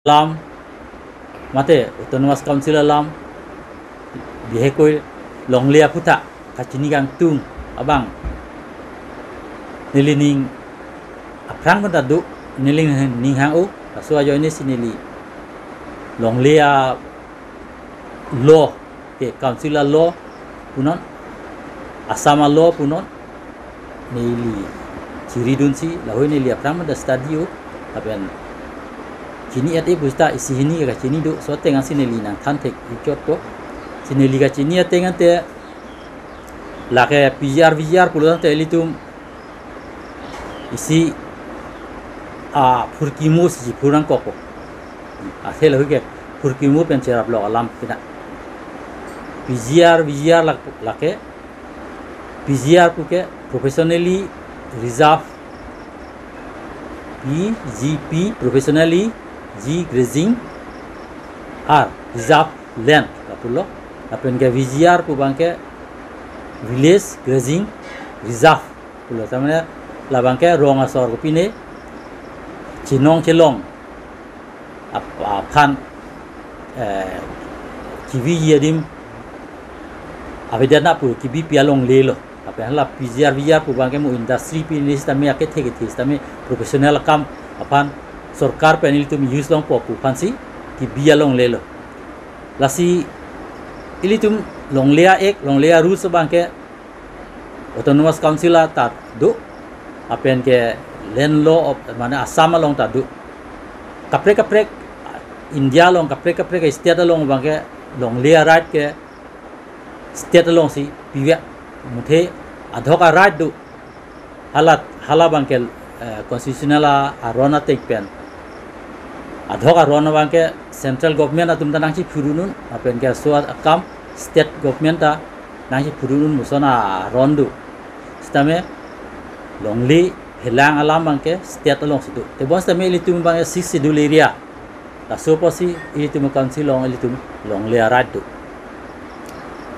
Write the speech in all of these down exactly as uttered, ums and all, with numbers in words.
alam, mate Autonomous Council alam, bihekoi longle aphuthak kachini kangtung abang neli ning aphrang penta do, neli ning hang-o, laso ajoine si neli longle a law ke, council a law punon, Assam a law punon, neli chiridunsi lahei neli aphrang penta study-o, lapen chini-et-e pusita isi hini kachini do, so ateng ansi neli nangthan thek-ikchotpo. Si neli kachini ateng ante lake P G R, V G R pulo tangte ilitum isi aphurkimo si phur nangkokpo. Athe lahei ke phurkimo pen cheraplok alam pina. P G R, V G R lak-, lake, P G R puke professionally reserved, P G P, professionally G grazing, R, reserved land lapulo. Lapen ke V G R pu abangke village grazing reserve pulo. Tame labangke rong asor kopine chenong chelong ap-, aphan, eh, keviji adim avedet nangpo pu kebipi alongle lo. Lapen hala P G R, V G R pu abangke mo industry pi ni sitame, akethe kethe sitame, professional akam aphan sorkar pen ilitum use longpo pu aphansi kebi alongle lo. Lasi ilitum longle a-act, longle a-rules abangke Autonomous Council ata do, lapen ke land law of, mane Assam along ta do. Kaprek kaprek India along, kaprek kaprek state along abangke longle a-right ke state alongsi pivek, muthe adhok a-right do. Hala, hala abangke, eh, constitutional a-, aron ateng pen, adhok aron abangke central government atum ta nangchiphurun un, lapen ke laso akam state government ta nangchiphurun un, moson aron do. Sitame longle helang alam abangke state alongsi do. Tebon sitame ilitum abangke Sixth Schedule area, laso apotsi ilitum council along ilitum longle a-right do.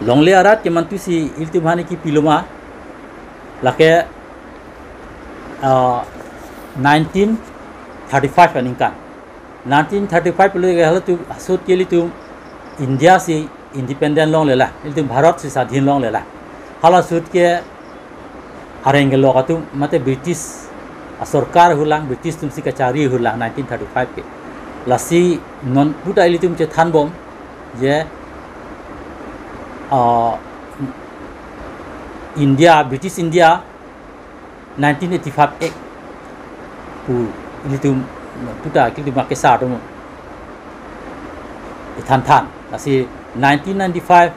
Longle a-right kemantusi ilitum hani kepiloma, lake, ah, nineteen thirty-five aningkan. Nineteen thirty-five pulo ke halatum, ahut ke ilitum India si independent longlelang, ilitum Bharat si swadhin longlelang. Hala ahut ke areng kelok atum, mate British asorkar ahutlang, British atumsi kachari ahutlang nineteen thirty-five ke. Lasi non puta ilitum chethanbom je, ah, India, British India nineteen eighty-five Act pu ilitum puta ilitum akesar atum ithanthan. Lasi nineteen ninety-five,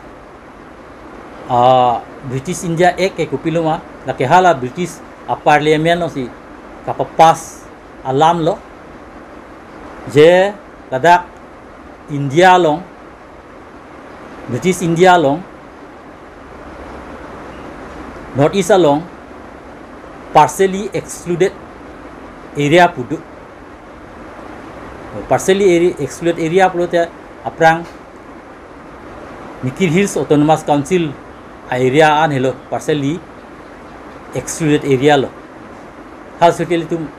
ah, British India Act ke kopiloma, lake hala British a-Parliament alongsi kapapass alam lo, je ladak India along, British India along, North East along partially excluded area pu do. Partially area, excluded area pulote aphrang Mikir Hills Autonomous Council a-area an helo partially excluded area lo. Hala ahut ke ilitum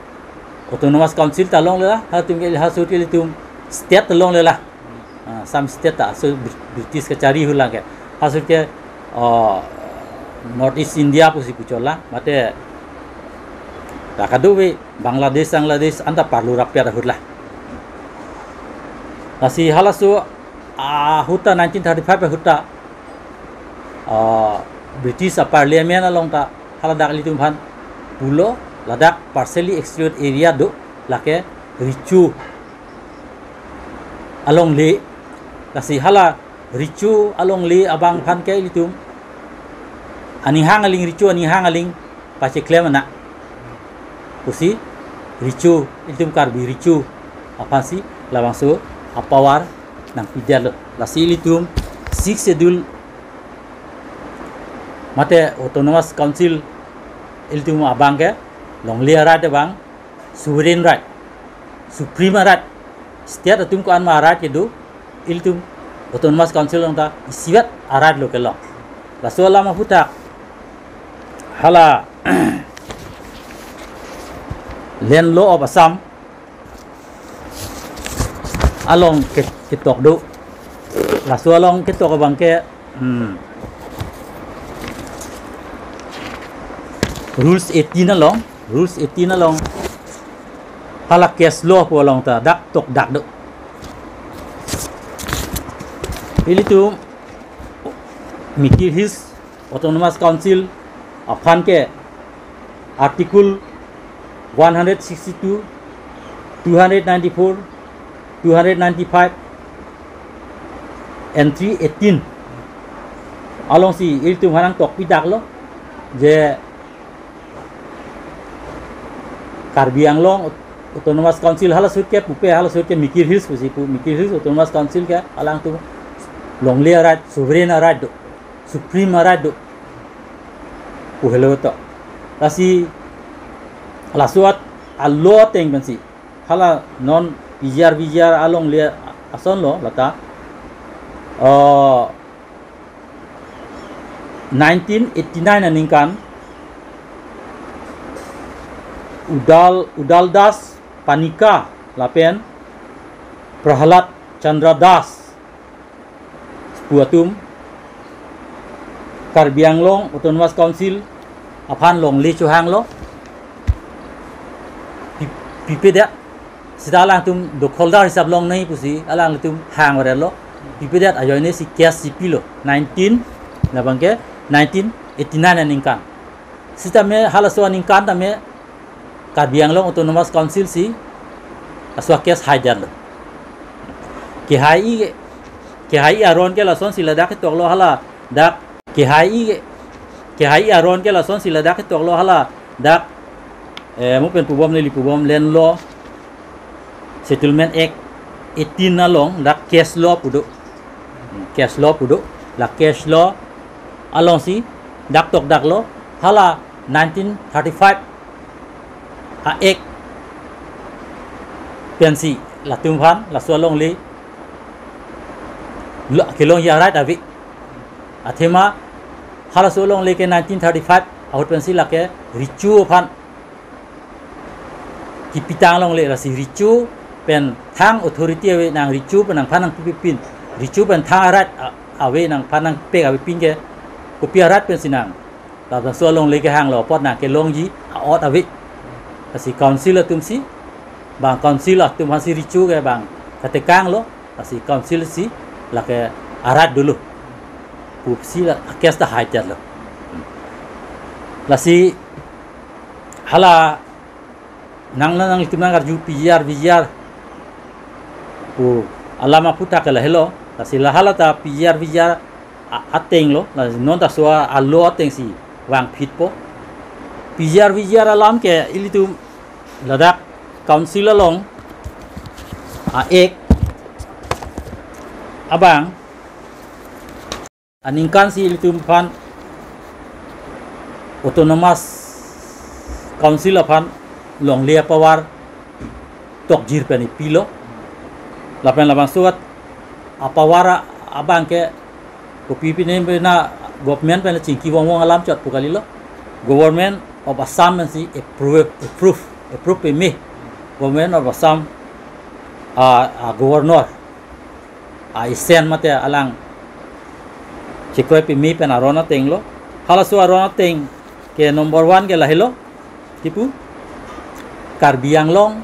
Autonomous Council ta longlelang, hala ahut ke, hala ahut ke ilitum state ta longlelang. Ah, Assam state ta, laso Brit-, British kachari ahutlang ke. Hala ahut ke, oh, North East India pusi puchotlang, mate la kadokave Bangladesh, Bangladesh anta parlo rapet ahutlang. Lasi halaso ahut ta nineteen thirty-five ahut ta, ah, British a-Parliament along ta haladak ilitum aphan pulo, ladak partially excluded area do, lake recho alongle. Lasi hala recho alongle abang aphan ke ilitum aning hang aling, recho aning hang aling pacheklem nang pusi recho, ilitum Karbi recho aphansi labangso a-power nangpidetlo. Lasi ilitum Sixth Schedule mate Autonomous Council ilitum abang ke longle a-right abang sovereign right, supreme a-right, state atum ko-an ma a-right kedo, ilitum Autonomous Council along ta isivet a-right lo kelong. Laso alam aphuthak hala Land Law of Assam, along ke-, ketok do. Laso along ketok abang ke, hmm, Rules eighteen along, Rules eighteen along, hala case law pu along ta dak tokdak do. Ilitum Mikir Hills Autonomous Council aphan ke Article one hundred sixty-two, two hundred ninety-four, two hundred ninety-five, entry eighteen alongsi ilitum aphan nangtokpidaklo, je Karbi Anglong Aut-, Autonomous Council hala ahut ke pupe, hala ahut ke Mikir Hills pusi pu, Mikir Hills Autonomous Council ke alangtum longle a-right, sovereign a-right do, supreme a-right do pu helo to. Lasi laso a-law ateng pensi hala non P G R V G R alongle ason lo lata, eh, nineteen eighty-nine aningkan Udal, Udal Das Panikar lapen Prahlad Chandra Das pu atum Karbi Anglong Autonomous Council aphan longle chohanglo. Pi-, pipedet, seta alangtum dokholdar hisap longnoi pusi alangtum hang orelo. Pipedet ajoine si case si pilo, nineteen, labang ke nineteen eighty-nine aningkan. Sitame halaso aningkan tame Karbi Anglong Autonomous Council si laso case haidetlo. Kehai, kehai aron ke lasonsi ladak ketoklo, hala dak, kehai, kehai aron ke lasonsi ladak ketoklo, hala dak, eh, mo pen pubom neli pubom, Land Law Settlement Act eighteen along dak case law pu do. Case law pu do. La case law alongsi dak tokdaklo, hala nineteen thirty-five a-Act pensi latum aphan laso alongle lo, kelongji a-right ave. Athema halaso alongle ke nineteen thirty-five ahut pensi lake recho aphan kipitang longle, lasi recho pen thang authority ave nang, recho pen nangphan nangpipin, recho pen thang a-right a-, ave nangphan nangpek avepin ke kopi a-right pensi nang, labangso alongle kehanglo apot nangkelongji a-ot ave. Lasi council atumsi, bang council atum aphansi recho ke bang katekanglo, lasi council si lake a-right dolo pusi la case ta haidetlo. Lasi hala nang, nang, nanglitum nangarju P G R V G R pu alam aphuthak ke lahelo, lasi la hala ta P G R V G R a-, atenglo, la non ta laso a-law atengsi vangphitpo. P G R V G R alam ke ilitum ladak council along a-Act abang aningkansi ilitum aphan Autonomous Council aphan longle a-power tokjir pen ipilo. Lapen labangso a-power a-, abang ke kopi pine pina government pen chingki vongvong alam chot pu kalilo. Government of Assam pensi approve, approve, approve peme. Government of Assam a, a-governor, a-isen mate alang chekroi peme pen aron atenglo. Halaso aron ateng ke number one ke lahelo, kipu Karbi Anglong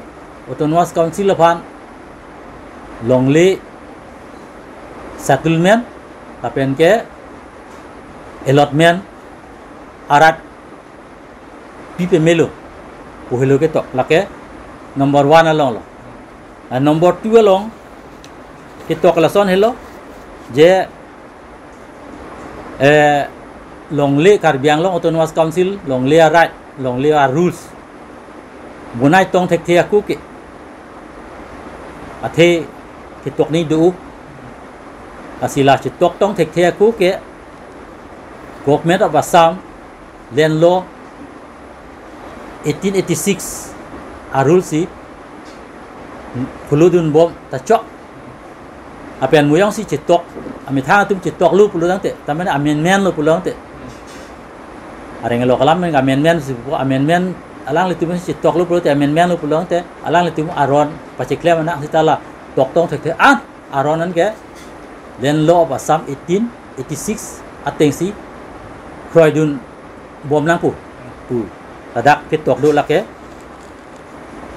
Autonomous Council aphan longle settlement lapen ke allotment a-right pipemelo pu helo ketok, lake number one alonglo. Ah, number two along ketok lason helo, je, eh, longle, Karbi Anglong Autonomous Council longle a-right, longle a-rules bonai tong thekthe ako ke athe ketokne do. Lasi la chetok tong thekthe ako ke Government of Assam Land Law eighteen eighty-six a-rule si phulodunbom ta chok. Lapen mo jongsi chetok, amethang atum chetoklo pulo tangte, ta mane amendment lo pulo tangte. Areng lo kalam amendment si pu, amendment, alanglitum chetoklo pulote amendment lo pulo tangte, alanglitum aron pacheklem anak seta la toktong thekthe an aron an ke Land Law of Assam eighteen eighty-six atengsi kroidun bom nangpo pu ladak ketok do lake.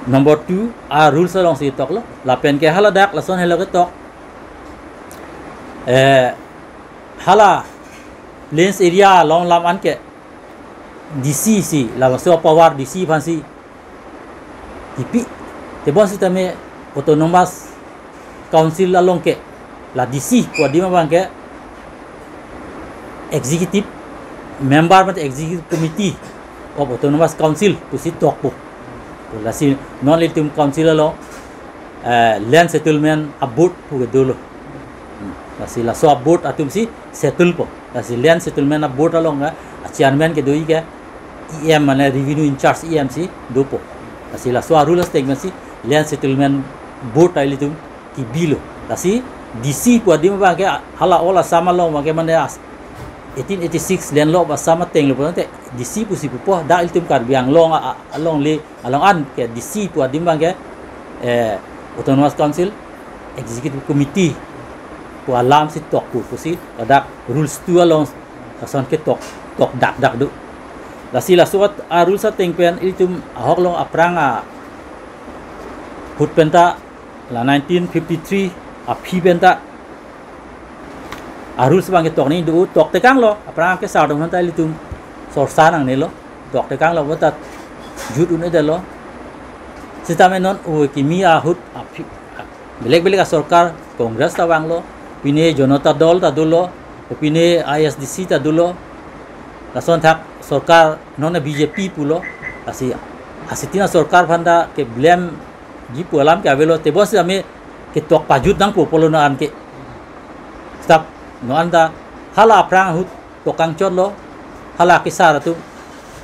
Number two a rules alongsi toklo. Lapen ke haladak lason helo ketok, eh, hala plains area along lam an ke D C si, laso power D C aphansi kipi. Tebon sitame Autonomous Council along ke la D C pu adim abang ke executive member mate executive committee of Autonomous Council pusi tokpo. Lasi non ilitum council along, eh, land settlement a board pu kedolo. Hmm. Lasi laso a board atumsi settlepo. Lasi land settlement a board along, eh, a chairman kedo-i ke E M mane revenue in charge E M si dopo. Lasi laso a rule statement si land settlement board ta ilitum kibilo. Lasi D C pu adim abang ke hala all Assam along abang ke mane as-, eighteen eighty-six Land Law of Assam atenglo pulote D C pusi pupo, dak ilitum Karbi Anglong a, a, alongle along an ke D C pu adim abang ke, eh, Autonomous Council Executive Committee pu alamsi tokpo pusi ladak rules two along lason ketok, tok dakdak do. Lasi laso a rules ateng pen ilitum ahok along aphrang ahut penta la nineteen fifty-three aphi penta a rules abang ketok ni do, toktekanglo, aphrang kesar atum aphanta ilitum sorsa nangnelo, toktekanglo, votat jut un-edetlo. Sitame non o kimi ahut aphi, belek belek a sorkar, Congress ta vanglo, pine Janata Dal ta dolo, pine I S D C ta dolo, lason thak sorkar non B J P pulo, lasi asitin a sorkar aphanta ke blame ji pu alam ke avelo, tebon sitame ketok pajut nangpo pulo non an ke. Stop, non an ta hala aphrang ahut tokang chotlo, hala kesar atum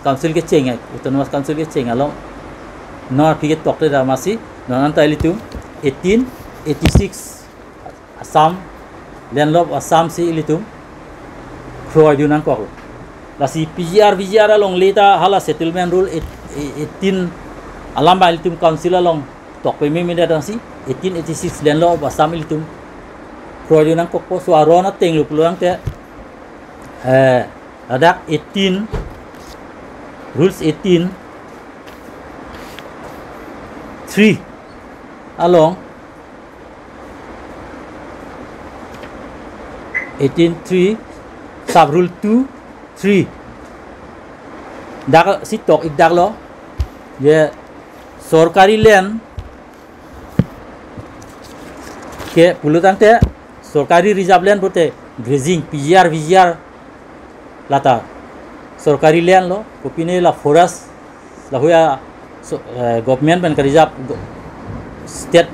council kecheng ai, Autonomous Council kecheng along non aphi ketok te damasi, non an ta ilitum eighteen eighty-six Assam, Land Law of Assam si ilitum kroidun nangkok. Lasi P G R, V G R alongle ta hala settlement rule eight-, eighteen alam abang ilitum council along tok peme meda dangsi eighteen eighty-six Land Law of Assam ilitum kroidun nangkokpo. So aron atenglo pulo tangte, eh, ladak eighteen, rules eighteen three along, eighteen three, sub rule two three, dak si tok-ik daklo, je sorkari land ke pulo tangte, sorkari reserve land pulote grazing, P G R, V G R lata sorkari land lo, kopine la forest, lahuya so, eh, government pen ka-reserve, go-, state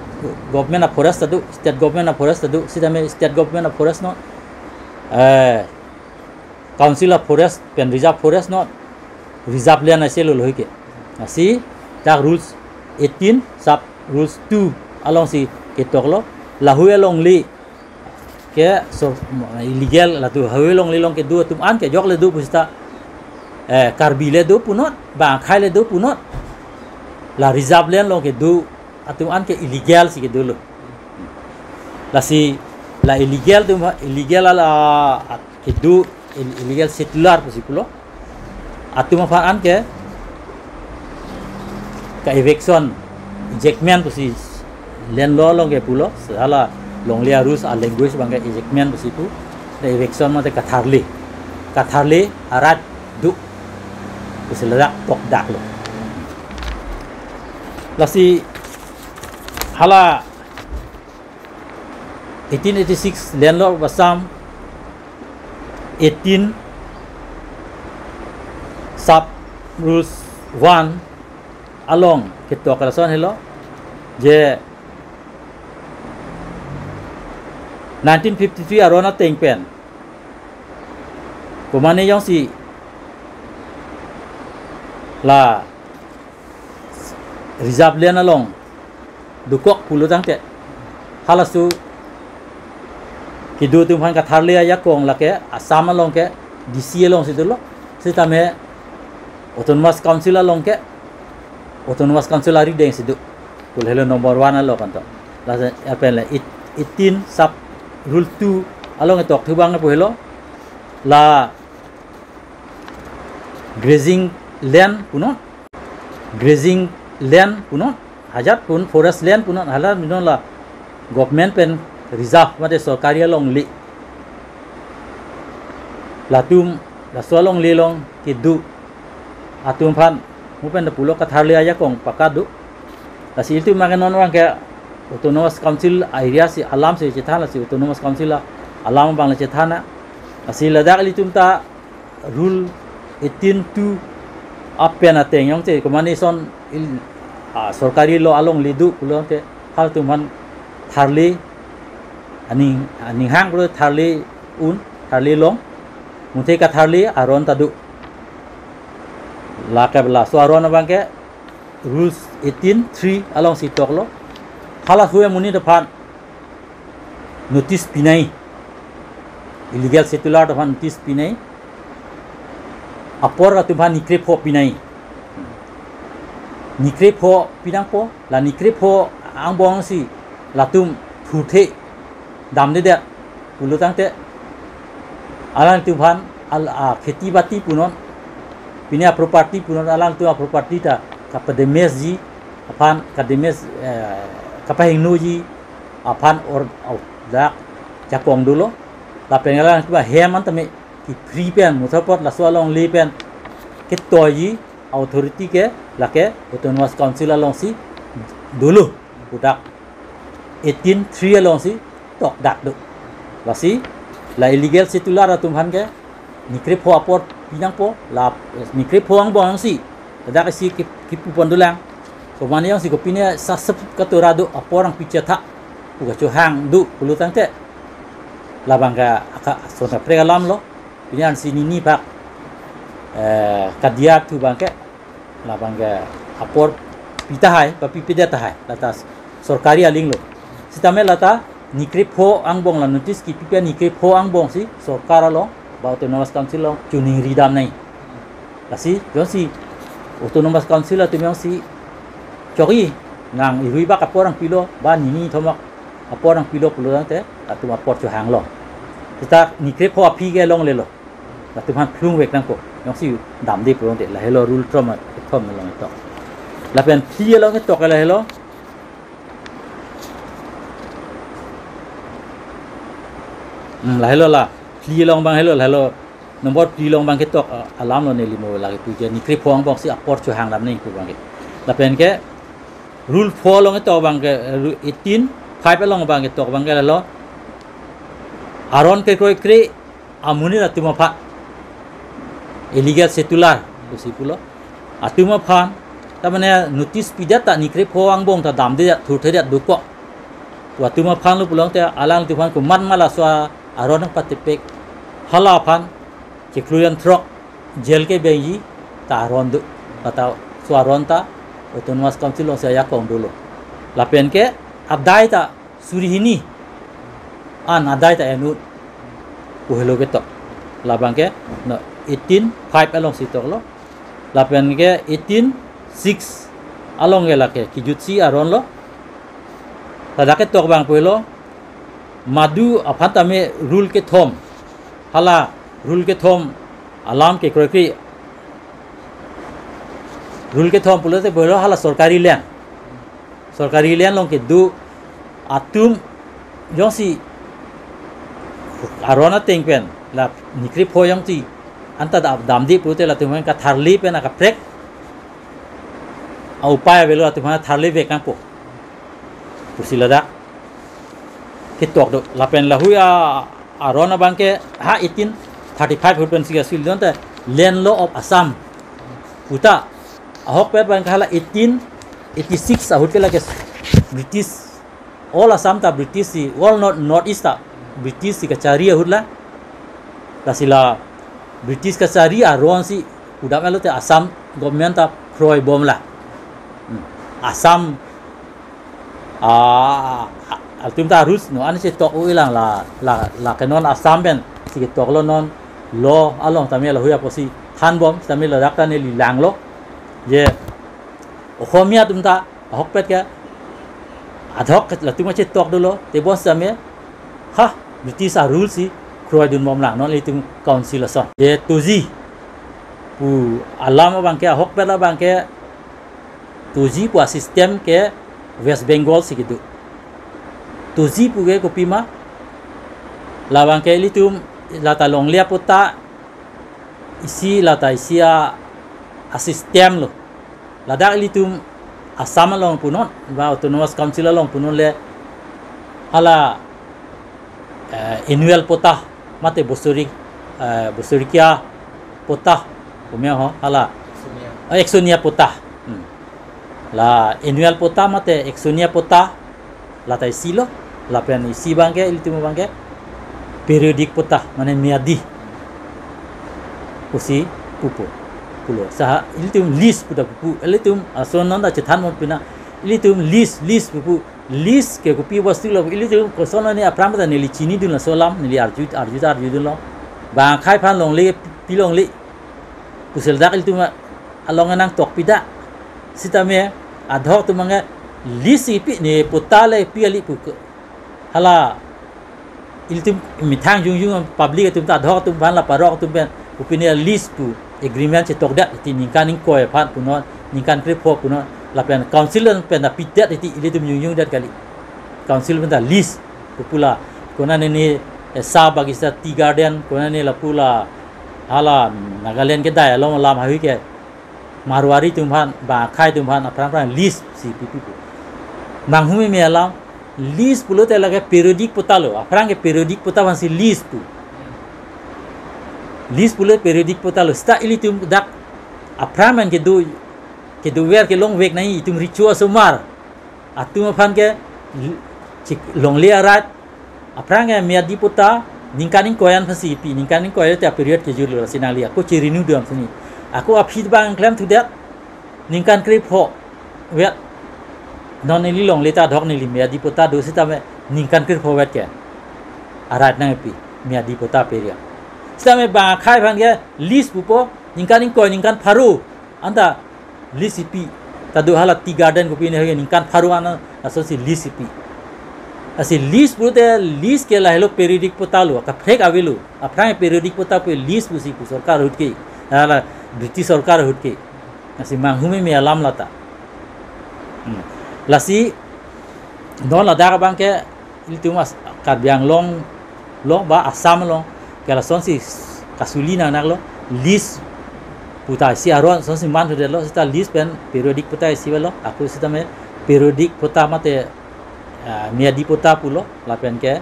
government a forest ta do, state government a forest ta do, sitame state government a forest non, eh, council a forest pen reserve forest non, reserve land ase lo lohi ke. Lasi dak rules eighteen sub rules two alongsi ketoklo, lahuya longle ke so illegal, latum hawi longle along kedo atum an ke jok le do pusita, eh, Karbi le do punot, bang akhai le do punot, la reserve land along kedo atum an ke illegal si kedolo. Lasi la illegal atum, illegal ala kedo, ill-, illegal settler pusi pulo atum aphan an ke ka eviction, ejectment pusi land law along ke pulo, hala longle a rules a language abang ke ejectment pusi pu, the eviction mate katharle, katharle arat do pusi ladak tok daklo. Lasi hala eighteen eighty-six Land Law of Assam eighteen sub rules one along ketok lason helo, je nineteen fifty-three aron ateng pen komane jongsi la reserve land along dokok pulo tangte, halaso kedo atum aphan katharle ajakong lake Assam along ke D C alongsi dolo, sitame Autonomous Council along ke Autonomous Council arideng si do. Pul helo number one along kanto. Lapen la eight-, eighteen sub rule two along ketok thu abang pu helo, la grazing land punon, grazing land punon, hajat pun forest land punon, hala minon la government pen reserve mate sorkari alongle. Latum laso alongle along kedo atum aphan mu pen pulo katharle ajakong pakado. Lasi ilitum abang ke non abang ke autonomous council area si alam si chethan, lasi autonomous council alam abang le chethan na. Lasi ladak ilitum ta rule eighteen two apen ateng jongsi komatne ason il, ah, sorkari lo alongle do pulote halatum aphan tharle aning, aning hang pulo tharle un, tharle long, muthe katharle aron ta do. Lake laso aron abang ke rules eighteen three alongsi toklo. Hala hui amonit aphan notice pinoi. Illegal settler aphan notice pinoi. Apor atum aphan nikrepho pinoi. Nikrepho pinangpo, la nikrepho angbong si latum thurthe damdedet pulo tangte alangtum aphan al, ah, kheti bati punon, pine aproperty punon, alangtum aproperty ta kapadamage ji aphan, kadamage, eh, kapahingno ji aphan or, oh, dak jakong dolo. Lapen alangtum ahem an tame kepri pen, muthapot laso alongle pen ketoiji authority ke lake autonomous council alongsi dolo, pu dak eighteen three alongsi tokdak do. Lasi la illegal settler atum aphan ke nikrepho apor pinangpo, la nikrepho angbong si ladak si kip-, kipupon dolang. Komatne jongsi kopine sasep katura do apor nangpichetha pu kachohang do pulo tangte labang ke aka son kaprek alam lo. Pine ansi nini pak, eh, kadiya thu abang ke labang ke apor pi tahai, papipedet tahai, lata sorkari aling lo. Sitame lata nikrepho angbong, la notice kipi pen nikrepho angbong si sorkar along ba autonomous council along choningri damnoi. Lasi jongsi autonomous council atum jongsi chokji nang irui bak apor nangpilo ba nini thom bak apor nangpilo pulo tangte latum apor chohanglo. Seta nikrepho aphi ke longlelo. Latum aphan phlungvek nangpo. Jongsi damde pulote lahelo rule thom, thom along ketok. Lapen phli along ketok lahelo. Hmm, lahelo la. Phli along abang helo, lahelo. Nombor phli along abang ketok, ah, alam lo neli mo lagi puja nikrepho angbong si apor chohang damnoi pu abang ke. Lapen ke rule four along ketok abang ke, eh, ru-, eighteen five along abang ketok abang ke lahelo. Aron kekroikre amonit atum aphan, illegal settler pusi pulo, atum aphan ta mane notice pidet ta nikrepho angbong ta damdedet, thurthedet dokok pu atum aphan lo pulote alangtum aphan komatma laso aron nangpatepek, hala aphan chiklo jan throk jail kebengji ta aron do. Lata laso aron ta autonomous council alongsi ajakong dolo. Lapen ke adai ta suri hini an adai ta en-un pu helo ketok. Labang ke no eighteen five alongsi toklo. Lapen ke eighteen six along ke lake kijutsi aron lo. Ladak ketok abang pu helo, madu aphan tame rule kethom, hala rule kethom alam kekroikre, rule kethom pulote pu helo hala sorkari land. Sorkari land along kedo atum jongsi aron ateng pen la nikrepho jongsi anta da-, damde pulote latum aphan katharle pen akaprek aupai avelo, latum aphan tharlevek nangpo pusi ladak ketok do. Lapen lahui a aron abang ke ha eighteen thirty-five ahut pensi kasil donte Land Law of Assam puta. Ahokpet abang ke hala eighteen eighty-six ahut ke lake British, all Assam ta British si, all North, North East ta British si kachari ahut la. Lasi la British kachari aron si udam alote Assam government ta kroibom la. Hmm. Assam, ah, ah, atum ta arus no, ani si tok-o-i lang la, la, la ke non Assam pensi ketoklo non law along tame lahui apotsi thanbom, tame ladak ta neli langlo. Je Ohomia atum ta ahokpet ke Adhoc latum kachetok dolo, tebon sitame, ha, British a-rule si kroidun bomlang non ilitum council ason. Je Toji pu alam abangke, ahokpet abangke, Toji pu a-system ke West Bengal si kedo. Toji pu ke kopima, labangke ilitum lata longle apatta isi, lata isi a, a-system lo. Ladak ilitum Assam along punon, ba Autonomous Council along punon le, hala, eh, annual patta, mate bosorik, eh, bosorikia patta, kumya ho, hala, eh, eksonia patta. Hmm. La annual patta mate eksonia patta, lata isi lo, lapen isi abangke, ilitum abangke, periodic patta, mane meyadi pusi pupo, pulo. Seta ilitum lease pu ta pupo, ilitum ason non ta chethan mo pina, ilitum lease, lease pupo, lease ke kopi bostu lo, ilitum koson ne aphrang ta neli chinidun laso alam, neli arju, arju, arjudunlo. Bang akhei aphan longle, pi longle pusi ladak ilitum along nangtok pida. Sitame adhoc atum abangke lease si pi, ne patta le pi kali pu ke. Hala ilitum methang jongjong public atum ta, adhoc atum aphan, la parok atum pen, kopine lease pu agreement chetokdet titi, ningkan ingkoi aphan punon, ningkan krepho punon, lapen council pen ta pidet titi, ilitum jongjongdet kali. Council pen ta lease pu pulo, konane ne, eh, Shah Bagista Tea Garden, konane lapu la, hala Nagaland kedai along alam haihui ke, Marwari atum aphan, bang akhei atum aphan, aphrang aphrang lease si pipipo. Manghumeme alam, lease pulote lake periodic patta lo, aphrang ke periodic patta aphansi lease pu. Lease pulo periodic patta lo, seta ilitum dak aphrang men kedo, kedover kelongvek nangji, itum recho asomar atum aphan ke l-, chik longle a-right, aphrang ke meyadi patta, ningkan ingkoi an aphansi pi, ningkan ingkoi ta period kejutlo, si nangli ako che-renew dam sini. Ako aphi abang klemthudet, ningkan krepho vet. Non neli longle ta adhoc neli meyadi patta do sitame ningkan krepho vet ke a-right nangpi, meyadi patta period. Sitame bang akhei aphan ke lease pupo, ningkan ingkoi, ningkan pharo anta lease si pi. Ta do hala Tea Garden kopine ke ningkan pharo an asonsi lease si pi. Lasi lease pulote, lease ke lahelo periodic patta lo, kaprek avelo. Aphrang periodic patta pu lease pusi pu sorkar ahut ke, hala British sorkar ahut ke. Lasi manghumeme alam lata. Hmm. Lasi non ladak abangke ilitum as-, Karbi Anglong along ba Assam along ke lasonsi kasuli nangnak lo, lease pu ta isi aron asonsi manthudetlo, seta lease pen periodic patta isi avelo, ako sitame periodic patta mate, ah, meyadi patta pulo, lapen ke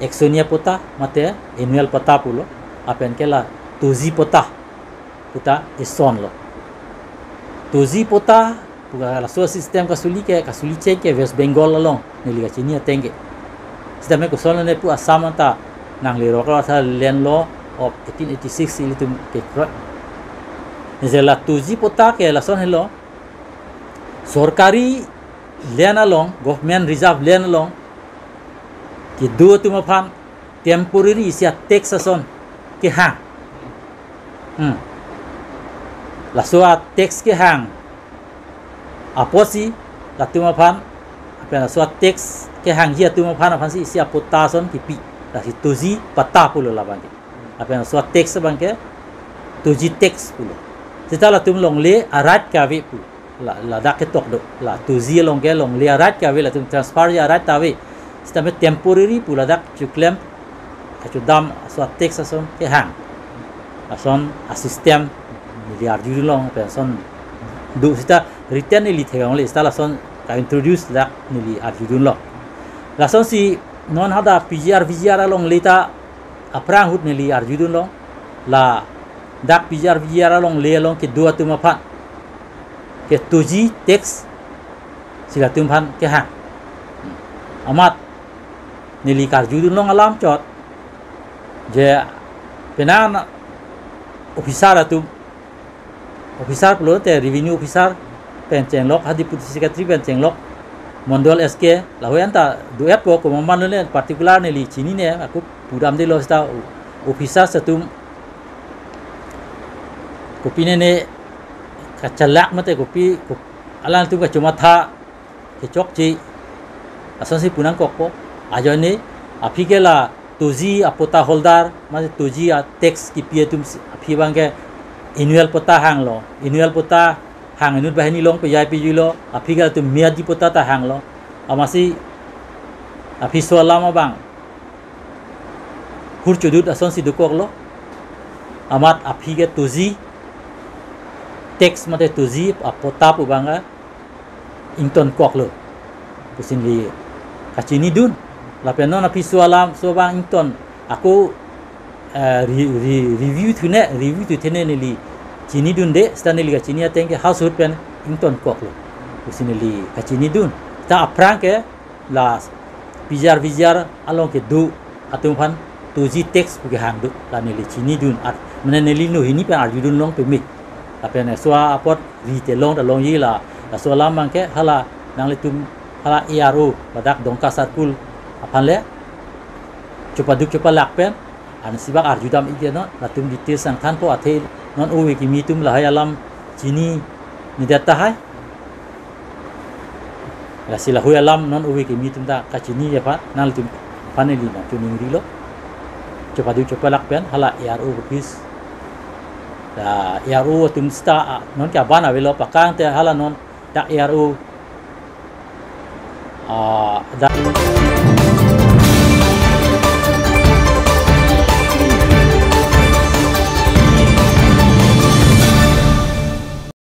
eksonia patta mate annual patta pulo, lapen ke la Toji patta pu ta isonlo. Toji patta pu laso system kasuli ke, kasuli cheng ke West Bengal along, neli kachini ateng ke. Sitame kosonlo ne pu Assam ta nanglerok lo, asa land law of eighteen eighty-six ilitum kekroi. Nese la Toji patta ke lason helo, sorkari land along, government reserve land along kedo atum aphan temporary isi a-tax ason kehang. Hmm. Laso a-tax kehang apotsi latum aphan, lapen laso a-tax kehangji atum aphan aphansi isi apatta ason kipi. Lasi Toji patta pulo labangke. Lapen laso a-tax abangke Toji tax pulo. Seta latum longle a-right ke ave pu. La, ladak ketok do. La Toji along ke longle a-right ke ave, latum transfer ji a-right ta ave. Sitame temporary pu ladak choklem kachedam aso a-tax ason kehang. Lason a-system neli arjudunlong, lapen lason do seta written neli theklongle, seta lason ka-introduce dak neli arjudunlong. Lasonsi non hadak P G R, V G R alongle ta aphrang ahut neli arjudunlong, ladak P G R, V G R alongle along kedo atum aphan ke Toji tax si latum aphan kehang. Amat neli karjudunlong alam chot, je penang officer atum, officer pulote revenue officer pen chenglok, ha Deputy Secretary pen chenglok, Mondol S K, lahei anta do-etpo, komat ma lone particular neli chinine, ako pudamdelo seta o-, officers atum kopine ne kachalak mate kopi, kop-, alangtum kachomatha kechokche, Lasonsi pu nangkokpo. Ajoine aphi ke la toji apatta holder, mane toji a tax kipi atum si, aphi abang ke annual patta hanglo. Annual patta hang inut banghini along pejai pejuilo, aphi ke latum miyadi patta ta hanglo. Amatsi aphi laso alam abang hur chodut asonsi dokoklo. Amat aphi ke toji tax mate toji apatta pu abang ke ingtonkoklo pusi neli kachinidun. Lapen non aphi laso alam laso abang ington ako, eh, re-, re-, review thune, review thu thune neli chinidunde, seta neli kachini ateng ke household pen ingtonkoklo pusi neli kachinidun. Ta aphrang ke la P G R V G R along kedo atum aphan toji tax pu kehang do, la neli chinidun at, mane neli nohini pen arjudun long peme. Lapen laso apot ri te long ta longji la, laso alam abang ke hala nanglitum hala A R O ladak Dongka circle aphan le chopaduk chopalak pen, ansi bak arjudam ik ke non, latum details nangthanpo athe non ove kimi atum lahai alam chininedet tahai. Lasi lahai alam non ove kimi atum ta kachini aphan, nanglitum aphan neli nangchoningrilo. Chopaduk chopalak pen hala A R O office. La A R O atum seta, ah, non ke aban avelo, pakang te hala non dak A R O, ah, dak